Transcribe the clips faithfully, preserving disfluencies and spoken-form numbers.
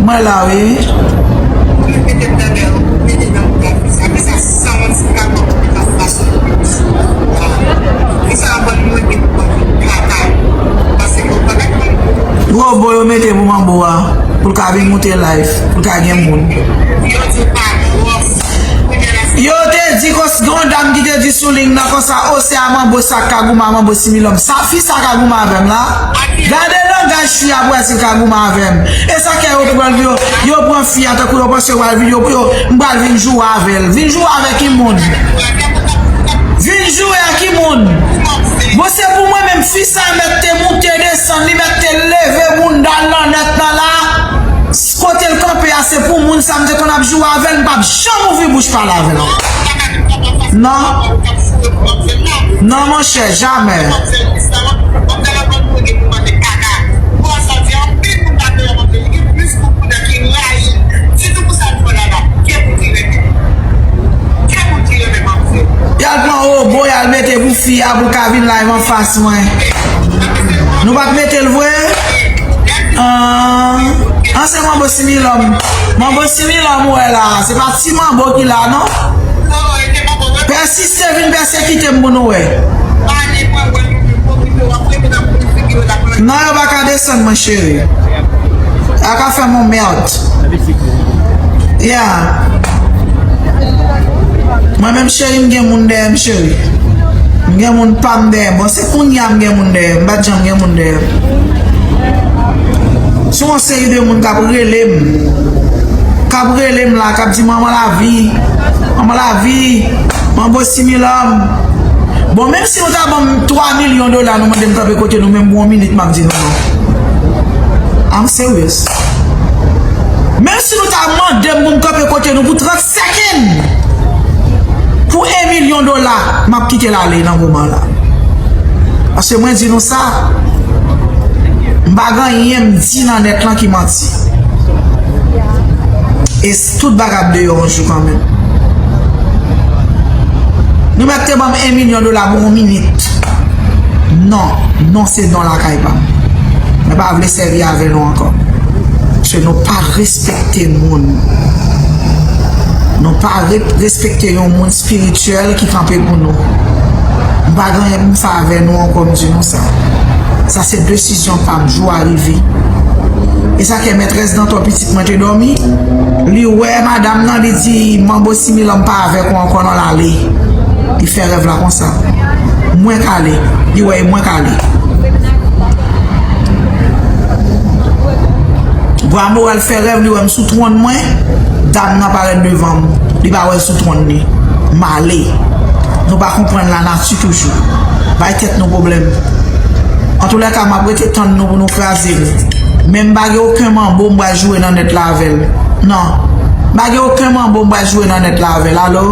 Mwen la, wi. Gwo bo yo mete pou manbo a, pou l ka vin moute live, pou l ka gen moun. Yo te di kòs gen yon dam ki te di sou liy nan konsa, o se a manbo sa k ka goumen a manbo Similòm. Sa fi sa ka goumen avè m la? Gade langaj fi a pou wè si l ka goumen avè m. E sa k fè yo pran l, yo, yo pran fi a tankou yo panse yo pral vin, yo, yo, m pral vin joure avè l. Vin joure avè ki moun? Vin joure ak ki moun? Bon, se pou mwen menm fi sa mèt te moute desann, li mèt te leve bounda l nan nèt nan la. Kote l kanpe a, se pou moun sa m te konn ap joure avè l, m p ap janm ouvri bouch pale avè l ankò. Non. Non, monchè, jamè. Y al pran wobo, y al mete pou fi a pou l ka vin live anfas mwen. Nou p ap mete l vre? An, an se manbo Similòm. Manbo Similòm ou wè la. Se pa ti manbo ki la, non. Pèsiste vin pèsekite m pou nou wè. Non, yo pa ka desann mwen, cheri. A ka fè m yon mèt. Yeah. Mwen menm, cheri, m gen moun dèyè m, cheri. M gen moun pa m dèyè m. Bon, se kounye a m gen moun dèyè m. M pa t janm gen moun dèyè m. Se yon seri de moun k ap rele m. K ap rele m la, k ap di, "Manman Lavi, Manman Lavi, Manbo Similòm." Bon, menm si nou ta ban m twa milyon dola, nou mande m kanpe kote nou, menm pou yon minit, m ap di nou non. I'm serious. Menm si nou ta mande m pou m kanpe kote nou pou trant sekenn, pou yon milyon dola, m ap kite l ale nan moman la. Paske mwen di nou sa, m pa gen anyen m di nan nèt lan ki manti. E s-, tout bagay ap deyò yon jou kanmenm. Nou mèt te ban m yon milyon dola pou yon minit. Non, non, se non lakay pa m. Mwen pa vle sèvi avè nou ankò. Paske nou pa respekte moun. Nou pa re-, respekte yon moun espirityèl ki kanpe pou nou. M pa gen anyen pou m fè avè nou ankò, m di nou sa. Sa se desizyon pa m, jou a rive. E sa k fè mètrès Dantò, pitit mwen te dòmi, li wè madanm nan, li di, "Manbo Similòm pa avèk ou ankò non, l ale." Li fè rèv la konsa. Mwen k ale. Li wè e mwen k ale. Gwa Moral fè rèv, li wè m sou twòn mwen, dam nan parèt devan m, li pa wè l sou twòn li. M ale. Nou pa konprann lanati toujou. Bay tèt nou pwoblèm. Antoulèka, m ap rete tann nou pou nou kraze m. Men m pa gen okenn manbo m pral joure nan nèt la avè l. Non. M pa gen okenn manbo m pral joure nan nèt la avè l. Alo?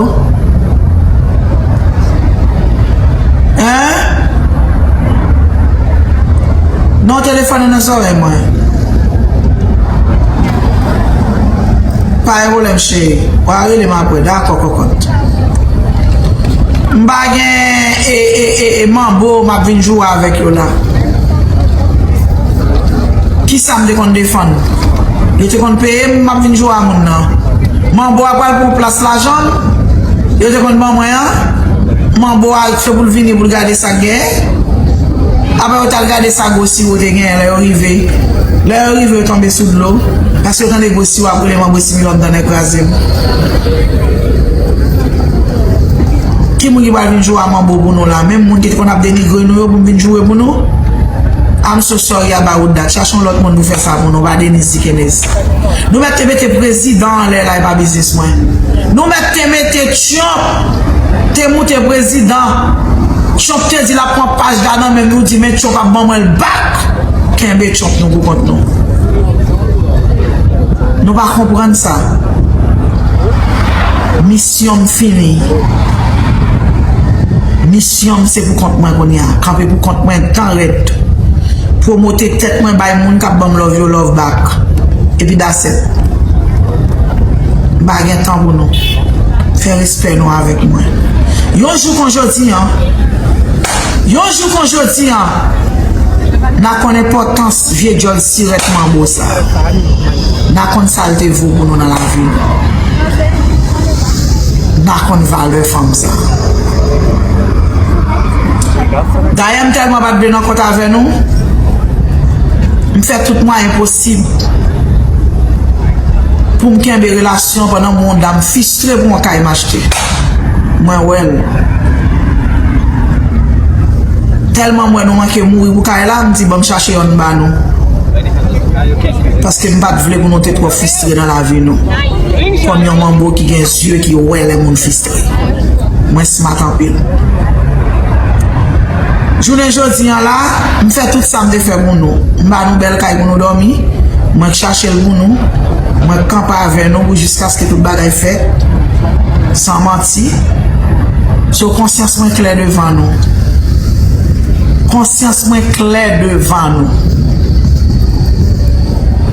Hein? Non, telefòn nan nan zòrèy mwen. Pa gen pwoblèm, cheri. W a rele m apre. Dakò, kòkòt. M pa gen e, e, e, e manbo m ap vin joure avèk yo la. Kisa m te konn defann? Yo te konn peye m, m ap vin joure a moun nan. Manbo a pral pran plas lajan yo te konn ban mwen an. Manbo a se pou l vini pou l gade sa k genyen. Apre yo t al gade sa gwo siwo te genyen lè yo rive. Lè yo rive, yo tonbe sou dlo. Paske yo tande gwo siwo ap rele manbo Similòm, tande kraze m. Ki moun ki pral vin joure a manbo pou nou la? Menm moun ki te konn ap denigre nou yo pou m vin joure pou nou? I'm so sorry about that. Chache yon lòt moun pou fè sa pou nou, pa Denis Dikenez. Nou mèt te mete prezidan anlè la, e pa biznis mwen. Nou mèt te mete Trump te moute prezidan. Trump te di l ap pran paj la nan men nou, di men Trump ap ban mwen l back. Kenbe Trump nou pou kont nou. Nou pa konprann sa. Misyon m fini. Misyon m se pou kont mwen kounye a. Kanpe pou kont mwen tan rèd. Pwomote tèt mwen bay moun k ap ban m love yo love back. Epi that's it. M pa gen tan pou nou. Fè respè nou avèk mwen. Yon jou kon jodi an, yon jou kon jodi an, N a konn enpòtans vye djòl sirèt manbo sa. N a konn sa l te vo pou nou nan lavi nou. N a konn valè fanm sa. Dayè, m tèlman pa t vle nan kont avè nou, m fè tout mwayen posib pou m kenbe relasyon pandan m wè yon dam fistre pou yon kay m achte. Mwen wè l. Tèlman m wè nou manke mouri pou kay la, m di, "Ban m chache yonn ba nou." Paske m pa t vle pou nou te twò fistre nan lavi nou. Kòm yon manbo ki gen zye ki wè lè moun fistre. Mwen smart anpil. Jounen jodi a la, m fè tout sa m te fè pou nou. M ba nou bèl kay pou nou dòmi. Mwen k chache l pou nou. Mwen k kanpe avè nou pou jiskaske tout bagay fèt. San manti. So, konsyans mwen klè devan nou. Konsyans mwen klè devan nou.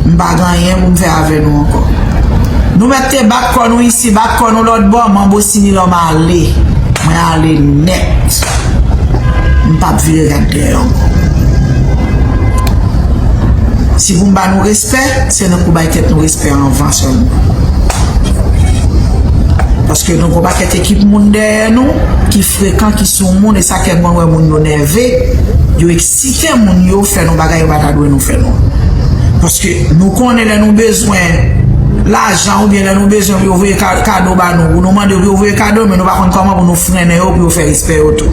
M pa gen anyen pou m fè avè nou ankò. Nou mèt te bat kò nou isi, bat kò nou lòt bò, manbo Similòm ale. Mwen ale nèt. M p ap vire gad dèyè ankò. Si pou m ba nou respè, se nou pou bay tèt nou respè anvan sèlman. Paske nou gon pakèt ekip moun dèyè nou ki frekan, ki sou moun, e sa k fè mwen wè moun yo nève, yo eksite moun yo fè nou bagay yo pa ta dwe nou fè nou. Paske nou konnen lè nou bezwen lajan oubyen lè nou bezwen pou yo voye ka- kado ba nou, pou nou mande pou yo voye kado, men nou pa konn kòman pou nou frennen yo, pou yo fè respè yo tou.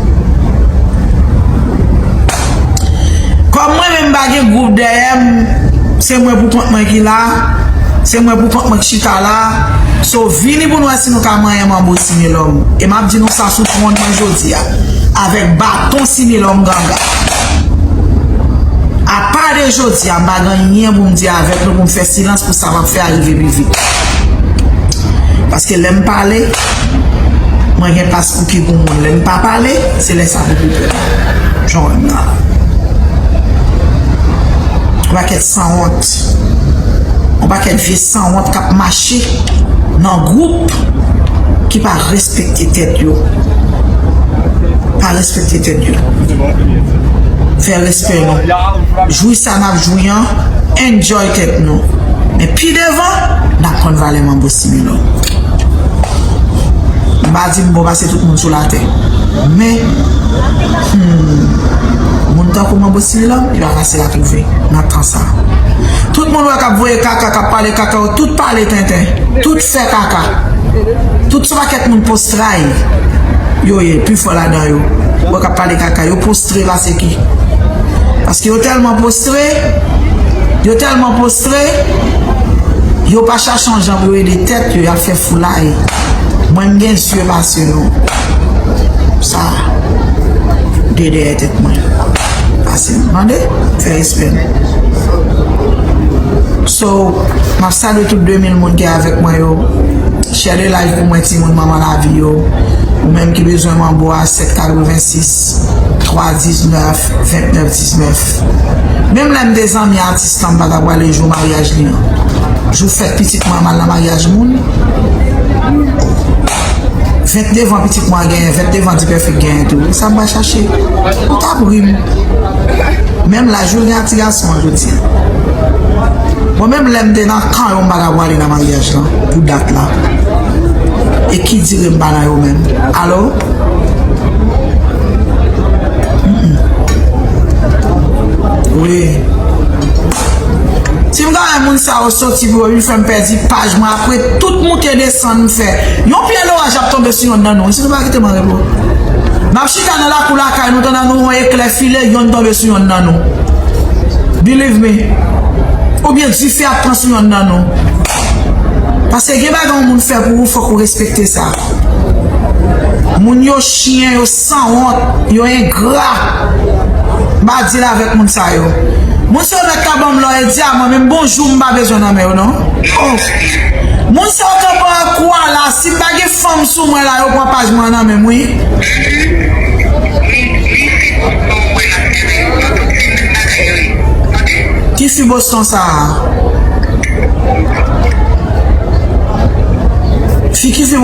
Kòm mwen menm pa gen gwoup dèyè m, se mwen pou kont mwen ki la, se mwen pou kont mwen k chita la. So, vini pou n wè si nou ka manyen manbo Similòm. E m ap di nou sa sou twòn mwen jodi a, avèk baton Similòm ganga. Apa de jodi a, m pa gen anyen pou m di avèk nou, pou m fè silans pou sa m ap fè a rive pi vit. Paske lè m pale, mwen gen pas pou ki pou moun. Lè m pa pale, se lè sa pou pou pèp. Jan w wè m nan la. Yon pakèt sanwont. Yon pakèt vye sanwont k ap mache nan gwoup ki pa respekte tèt yo. Pa respekte tèt yo. Fè respè nou. Jwi sa n ap jwi an, enjoy tèt nou. Men pi devan, n ap konn valè manbo Similòm. M pa di m bon pase tout moun sou latè. Men, hmm, moun tankou manbo Similòm, li pa fasil a twouve nan tan sa. Tout moun wè k ap voye kaka, k ap pale kaka, yo tout pale tenten. Tout fè kaka. Tout se pakèt moun postray yo ye, pi fò ladan yo. Wè k ap pale kaka, yo postre pase ki. Paske yo tèlman postre, yo tèlman postre, yo pa chache yon jan pou yo ede tèt yo, y ap fè foulay. Mwen, m gen zye pase nou. Sa, de dèyè tèt mwen. Pase nou. Tande? Fè respè nou. So, m ap salye tout de mil moun ki avèk mwen yo. Share the live pou mwen, timoun manman lavi yo. Ou menm ki bezwen manbo a, sèt katrevensis, twa diznèf, vennèf diznèf. Menm lè m te zanmi atis lan, m pa ta pwale jou maryaj li an. Jou fèt pitit mwen, m al nan maryaj moun. Vennde van pitit mwen genyen, vennde van Dipèfèk genyen tou. Sa m pa chache. Ou t ap ri m. Menm laj ou gen ak ti gason an jodi a. Bon, menm lè m te nan kan yo, m pa ta pwale nan maryaj lan, pou dat la. E ki dire m pa nan yo menm? Alo? Mm-mm. Wi. Si m ka wè moun sa yo soti pou yo vin fè m pèdi paj mwen, apre tout moute desann m fè, yon pye loraj ap tonbe sou yonn nan nou. Si nou pa kite m an repo. N ap chita nan lakou lakay nou, tande nou wè eklè file, yonn tonbe sou yonn nan nou. Believe me. Oubyen dife ap pran sou yonn nan nou. Paske gen bagay yon moun fè pou ou, fòk ou respekte sa. Moun yo chen, yo sanwont, yo engra. M pa deal avèk moun sa yo. Moun sa yo mèt ka ban m lò e dyaman, men bonjou m pa bezwen nan men yo non. Oh. Moun sa yo kanpe an kwa la, si m pa gen fanm sou mwen la, yo pran paj mwen nan men m, wi. Ki fi Boston sa a? Fi ki fi